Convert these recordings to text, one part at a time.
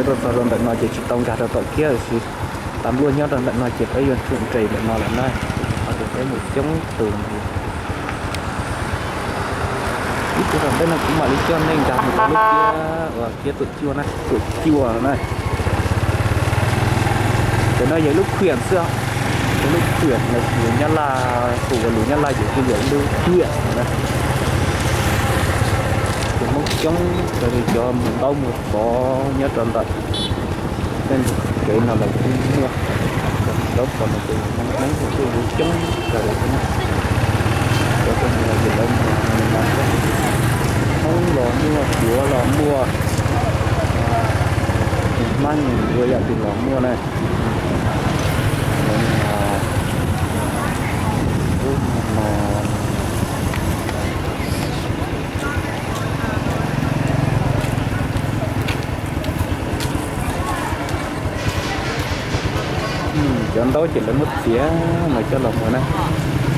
Tuaj txog rau ntawm no ces tsis tau nkag rau tom kiab, tiam sis tas npluaj nyob rau ntawm no ces peb yuav tsum nres ntawm no lawm na. Qhov tias peb mus coob tus. Ib pliag tom ntej no kuv mam li coj nej nkag mus rau lub kiab uas kiab Tuam Cuaj na, Tuam Cuaj na. Cov no yog ib lub khuam xwb, ib lub khuam, lus Nyab Laj hu ua lus Nyab Laj ces twb yog ib lub khuam na. Ces Hmoob coob raws li cov mus ntaub mus xov nyob rau ntawm tej ntug kev no los kuj muaj. Cov mus ntaub xov no ces Hmoob Hmoob kuj coob raws li thiab na. Cov tuaj mus los ces lawv mus mas Hmoob los muaj, Suav los muaj, nyias Hmab nyias Suav yam twg los muaj na. Lawv mus ub no. Cov ntaub ces lawv muab txiav mas coj los muag na.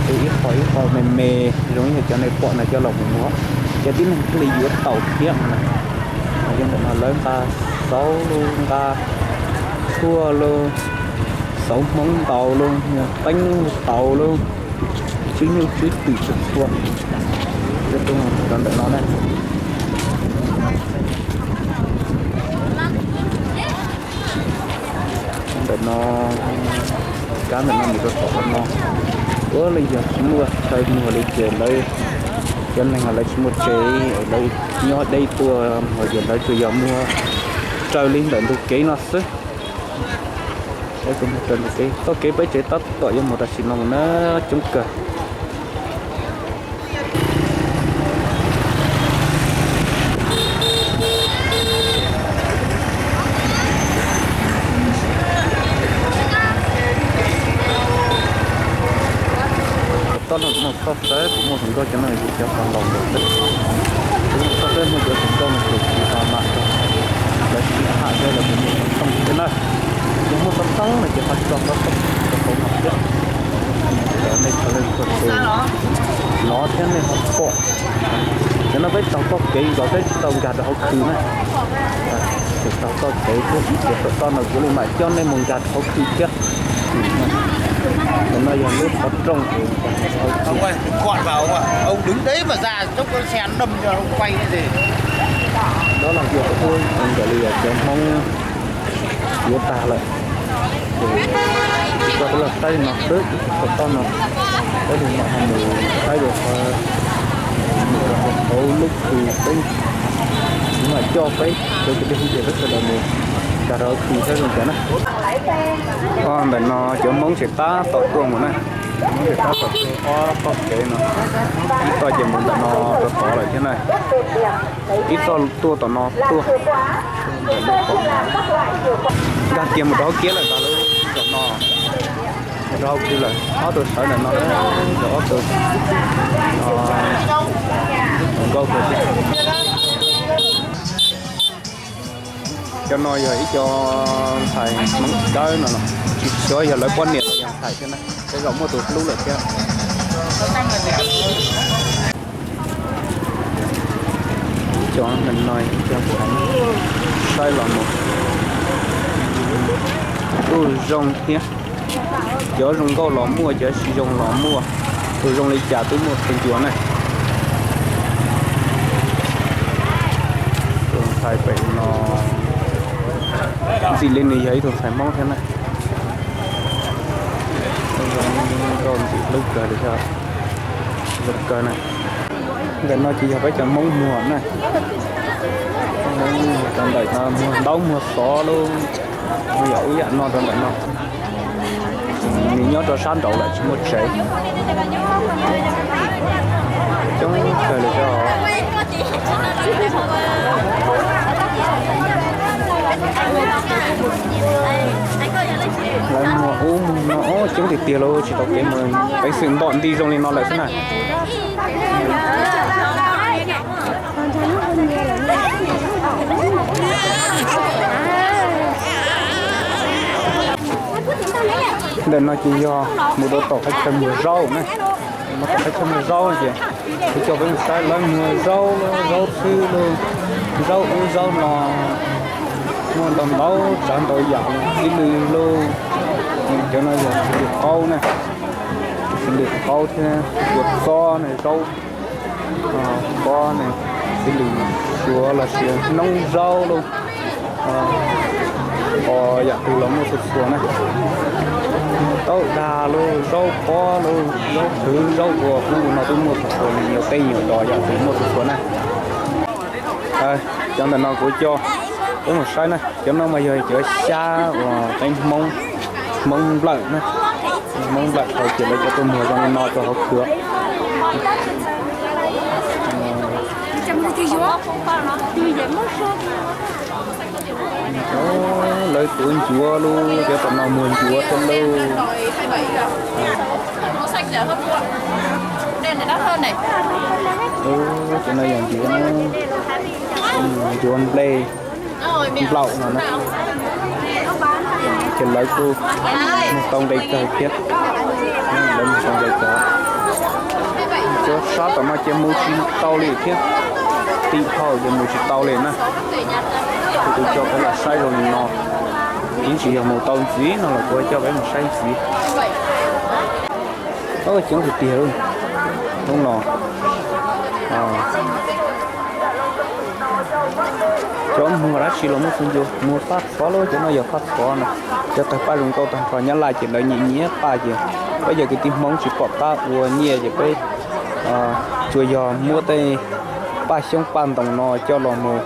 Ib qho ib qho me me zoo ib yam cov nej pom no coj los mus muag, cov tib neeg thiaj li yuav tau thiab no na. Yog ntawm no lawv nqa xauv los, nqa tshuaj los, xauv Hmoob ntaus los, teeb los, taus los, tswb nyuj tswb twm txhua txhua. Cov tuaj rau ntawm no na. Ntawm no, kab ntawm no mus rau tom no, ua li yog tsis muaj chaw muag li ces lawv, cov neeg lawv tsis muaj tsev, lawv nyob deb tuaj muag ces lawv tsuas yog muag raws li ntawm ntug kev no xwb. Lawv tsuas muag raws ntug kev, txoj kev peb tsev tab tom yuav mus tam sim no mus na, coob kawg. Toj no kuv muaj txoj xawb, kuv muaj hluas nkauj cov no yus cov qos laus ntawd xwb. Kuv muaj txoj xawb muaj cov hluas nkauj no ces kuv ho mam rau lawv sib tham thiab lawv kuj muaj xov tooj thiab na. Yog muaj xov tooj no ces ho tso xov tooj rau hauv no thiab. Cov nej txhua leej txhua tus hnov thiab nej ho pom. Cov no peb taug txoj kev los peb tsis tau nkag rau hauv khw na. Tsis taug txoj kev thiab ib pliag tom toj no kuv li mam coj nej mus nkag rau hauv khw thiab. Cov no yog lub qhov rooj. Nov los yog ua zoo nkaus li yog cov Hmoob yuav tag lawm. Ces koj peb los saib li no xwb, ib pliag tom toj no peb li mam ho mus saib dua qhov, mus rau hauv lub khw peb, kuv mam coj peb cov kwv tij phooj ywg peb sawv daws mus nkag rau hauv khw saib zoo cas na. Ntawm no cov Hmoob tseem tab tom tuaj mus na, Hmoob tseem tab tom tuaj ob txoj kev no, ib txoj ces mus ntawm no rau tod lawm thiab na, ib txoj tuaj tom no tuaj. Nkag kiag mus rau hauv kiab lawm ntag, lawv tom no mus rau hauv khw lawm, ob tug sawv ntawm no, ob tug nkauj kawg thiab. Cov no yog ib co ntxhais Hmoob dawb no, tsis xyov yog lawv poj niam los yog ntxhais thiab na, tej zaum muaj tus hlub lawm thiab. Cov no, saib los mus kuj zoo thiab. Cov zoo nkauj los muaj, cov tsis zoo los muaj, tus zoo li cas twb muaj txhua ncua na. Tus ntxhais pem no, ntxim li nws yog ib tug ntxhais Hmoob thiab na. Zoo nkauj ntxim hlub kawg li thiab, zoo kawg na. Ntawm no ces yog peb cov Hmoob muag na. Hmoob muag rau ntawm no, muag ntaub muag xov lub, muag yam ub yam no rau ntawm no. Nws nyob rau sab nraud lawm tsis muaj tsev. Coob kawg li thiab os. Lawv muag ub muag no coob tiag tiag li, tsis tau kev mus, peev xwm ntom nti zoo li no lawm xwb na. Ntawm no ces yog mus rau tom qhov chaw muag zaub na. Mus tom qhov chaw muag zaub ces kuv coj peb mus saib lawv muag zaub, zaub xwb los, zaub ub zaub no. Muaj ntau ntau tsav ntau yam xib lwb lauj. Cov no yog xib lwb qaub na, xib lwb qaub thiab cua txob ne, zaub pob ne, xib lwb suav los sis noob zaub lauj. Os, yam twg los muaj txhua txhua na. Taub dag lauj, zaub pob lauj, zaub qhwv, zaub ua hu no twb muaj txhua txhua li, nyuag teb nyuag dos yam twg muaj txhua txhua na. Cov ntawm no kuv coj peb mus saib na, cov no mas yog cov xyab uas teeb Hmoob, Hmoob nplawm na. Hmoob nplawm thaum ces lawv cov tuaj muag zoo li no rau hauv khw. Lawv tuav ncuav lauj, cov tom no muag ncuav thiab lauj. Cov no yog ncuav, ncuav nplej nplaum no na. Ces lawv kuj muag tau nqe kawg thiab. Lawv muag tau nqe kawg. Cov sab tom no ces mus tsis tau li thiab. Tim hauj ces mus tsis tau li na. Kuv coj peb los saib zoo li no. Ib tsis yog mus tau ntxiv no los kuv coj peb mus saib ntxiv. Coob tiag tiag lauj. Hnub no cov muag dab tsi los muaj txhua ncua, muag faj txhov lauj, cov no yog faj txhov na. Cov tawg paj zoo nkauj tag nrho, Nyab Laj ces lawv nyiam nyiam paj ces peb cov kwv tij Hmoob tsis pom qab ua nyiaj ces peb tsuas yog muab tej paj xyoob paj ntoo no coj los mus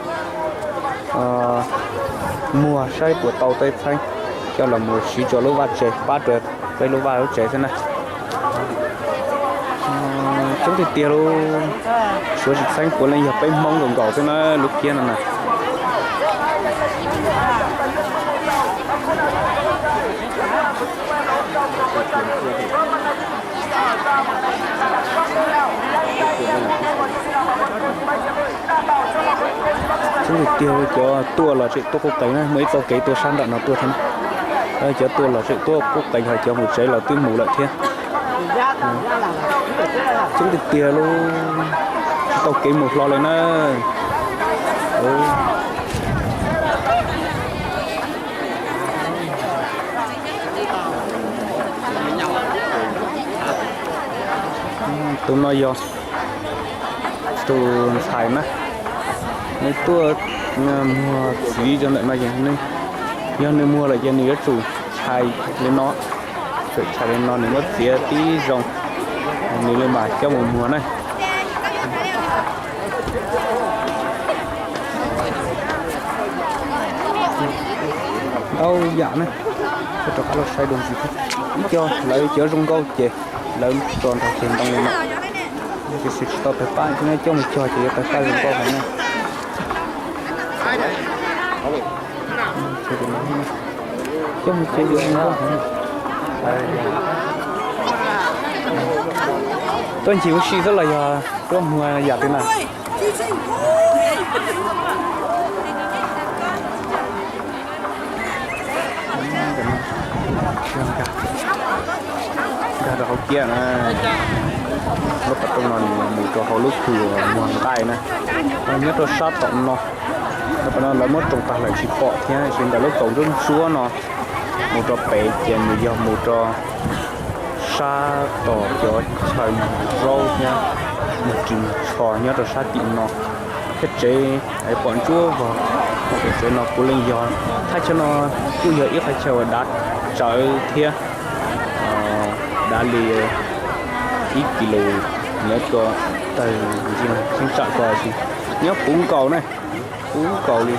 muag saib puas tau tej txheeb, coj los mus siv rau lub vaj tsev, pab rau peb lub vaj lub tsev xwb na. Coob tiag tiag lauj, suav tsis txheeb puav leej yog peb Hmoob nkaus nkaus xwb na lub kiab no na. Coob tiag tiag, cov tuaj los tseem tuaj qub qees na, muaj ib txoj kev tuaj sab nram no tuaj thiab. Cov tuaj los tseem tuaj qub qees, ho cov mus tsev los twb mus lawm thiab. Coob tiag tiag lauj, tsis tau kev mus hlo li na. Tus no yog tus ntxhais na, nws tuaj muag txiv rau ntawm no, yog nws muag lawm ces nws yuav tsum tshais li no, tsum tshais li no nws muab txiav tib zoo, nws li mam coj mus muag na. Ntau yam na, rov qab los saib dua ntxiv thiab. Ib co lawv cov zoo nkauj ces lawv tso nrog ceg ntoo li no. Tiam sis tsis tau tawg paj, coj mus cog ces yuav tawg paj zoo nkauj heev na. Coj mus cog zoo nkauj heev. Tuaj ncig ua si xwb los yog tuaj muag yam twg na? Nkag rau hauv kiab na. Lub qhov rooj no nws mus rau hauv lub khw muag nqaij na. Nyob rau sab tom no, no lawv muab roos tag lawm tsis pom thiab, tab sis ntawm lub kaum ntsuab ntsuab no mus rau pem ces nws yog mus rau sab tom cov chaw zaub thiab muag ris muag tsho nyob rau sab tim no. Thiab tsev es pom ntsuab vog, hauv pem tsev no puav leej yog thaj chaw no kuj yog ib qhov chaw uas dav tsawv thiab, dav li ib kis lus nyob rau tawg ntsia cheeb tsam ko, nyob puv nkaus na, puv nkaus li.